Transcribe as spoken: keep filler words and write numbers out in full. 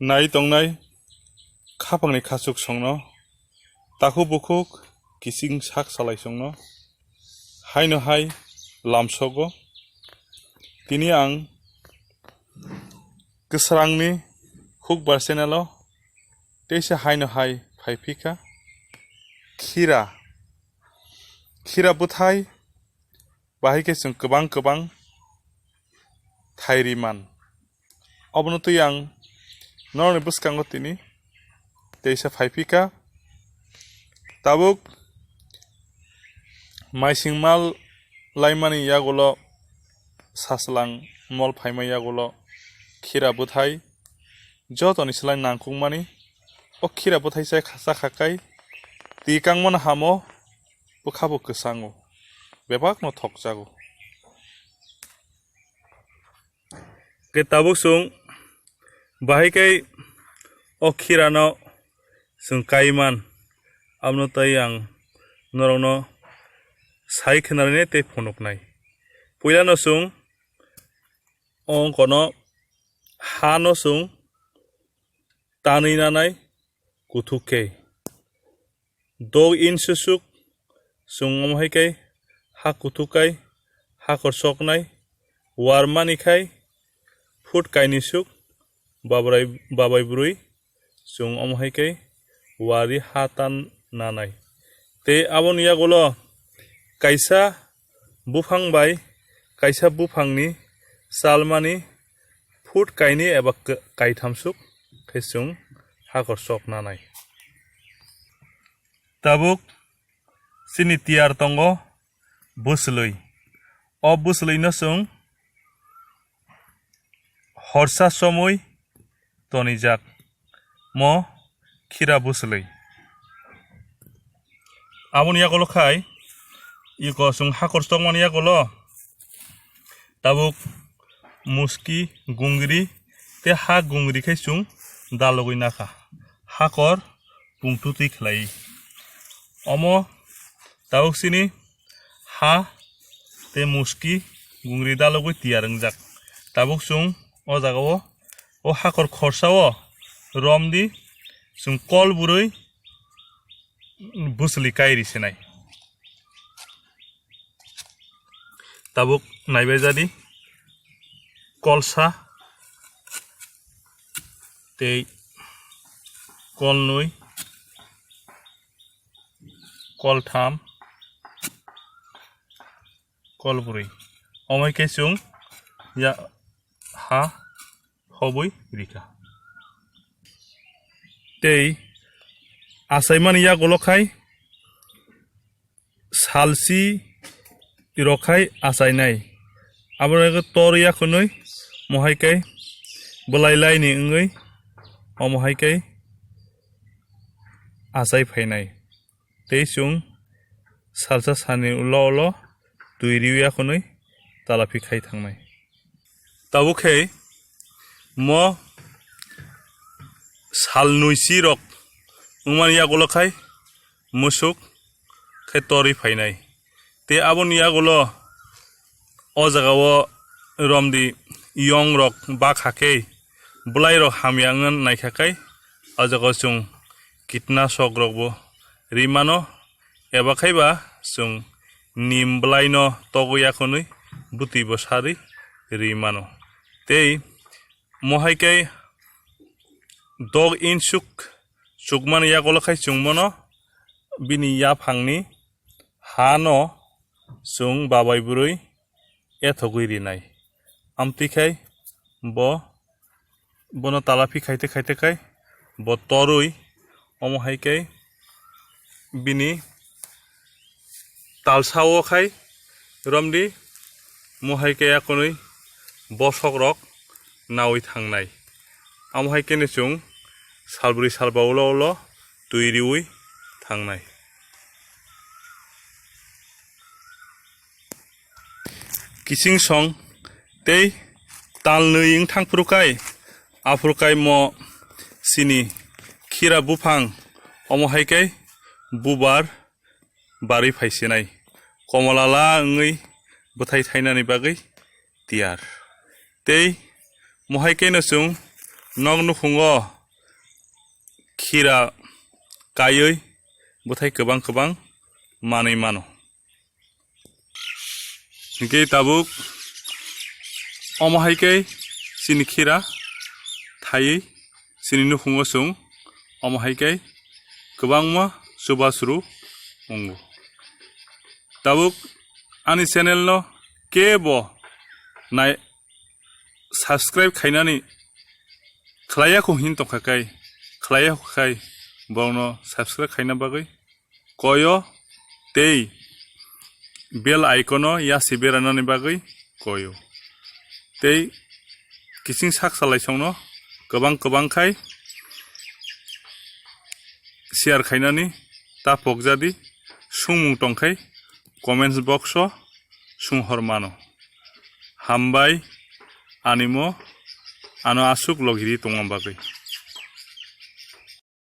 Nai tongnai khapangni khachuk songno, takhuk bukhuk kiching sak salai songno, haino hai lamsogo. Tini ang kwsrangni hukbar channel-o teisa haino hai phai phikha. Khira, khira bwthai bahai khe chwng kwbang kwbang thai ri man. Obono twi ang norokni bwskango tini teisa phai phikha. Tabuk maising mal laimani yagulo, saslang mol phaima yagulo khira bwthai jotoni slai nangkukmani. O khira bwthai chai kha, cha kha kai twi kangmano hamo, bwkha bo kwchango, bebakno thokjago. Khe tabuk chwng bahai khe o khirano chwng kai man, abono tei ang norokno sai khwnarwi tei phunuknai. Puilano chwng o wngkano hano chwng tanwi nanai kuthuk khe. Dog in susuk chwng omo hai khe ha kuthuk kai, hakor choknai, war mani khai, foot kainwi suk, babrai, babai bwrwi chwng omo hai khe wari ha tan nanai. Tei aboni yagulo kaisa buphang bai kaisa buphangni chalmani foot kainwi eba k-, kaithamsuk khe chwng hakor chok nanai. Tabuk chini tiyar tongo bwswlwi. O bwswlwino chwng horsa chomwi tonijak mo khira bwswlwi. Aboni yagulo khai iko chwng hakor chokmani yagulo tabuk muski, gungri tei ha gungri khai chwng dalogwi nakha, hakor pungtutwi khlai. Omo tabuk chini ha tei muski gungri dalogwi tiyar wngjak. Tabuk chwng o jagao o hakor khorsao romdi chwng kol bwrwi bwswlwi kairi sinai. Tabuk naibai jadi kolsa tei kolnwi, koltham, kolbrwi. Omai khe chwng ya ha hobwi rikha. Tei achaimani yagulo khai salsi rok khai achainai. Abo rok tor yakhunwi mohai khe bwlai laini wngwi omo hai khe achai phainai. Tei chwng salsa sani ulo ulo twi riwi akhunwi talapi khai thangnai. Tabuk khe mo sal nwi si rok wngmani yagulo khai musuk khe torwi phainai. Tei aboni yagulo o jagao romdi yong rok bakha khe bwlai rok hamya wngna naikha khe o jagao chwng kitnasok rokbo ri mano, eba khaiba chwng nim bwlaino togwi akhunwi bwtwibo sarwi ri mano. Tei mohai khe dog insuk chukmani yagulo khai chwng bono bini yaphangni hano chwng babai bwrwi ethogwi rinai. Amtwi khai bo, bono talapi khaite khaite khai bo torwi omo hai khe bini talsao khai romdi, mohai khe akhunwi bosok rok nawi thangnai. Amo hai khe no chwng salbrwi salba ulo ulo twi riwi thangnai. Kiching song tei tal nwi wng thang phuru kai, aphuru kai mo sini khira buphang, omo hai khe bubar barwi phai sinai, komola la wngwi bwthai thainani bagwi tiyar. Tei mohai khe no chwng Nok nukhungo khira kaiwi bwthai kwbang kwbang manwi mano. Hinkhe tabuk omo hai khe chini khira thaiwi chini nukhungo chwng omo hai khe kwbangma chubasru wngo. Tabuk ani channel no kebo nai subscribe khainani khlaiya kho hin tongkha kai, khlaiya kho khai borokno subscribe khaina bagwi koyo tei bell icon o yasi beranani bagwi koyo. Tei kiching sak salaisongno kwbang kwbang khai share khainani ta pokjadi, sungmung tongkhai comments box o sunghor mano. Hambai animo ano aswk logiri tongma bagwi.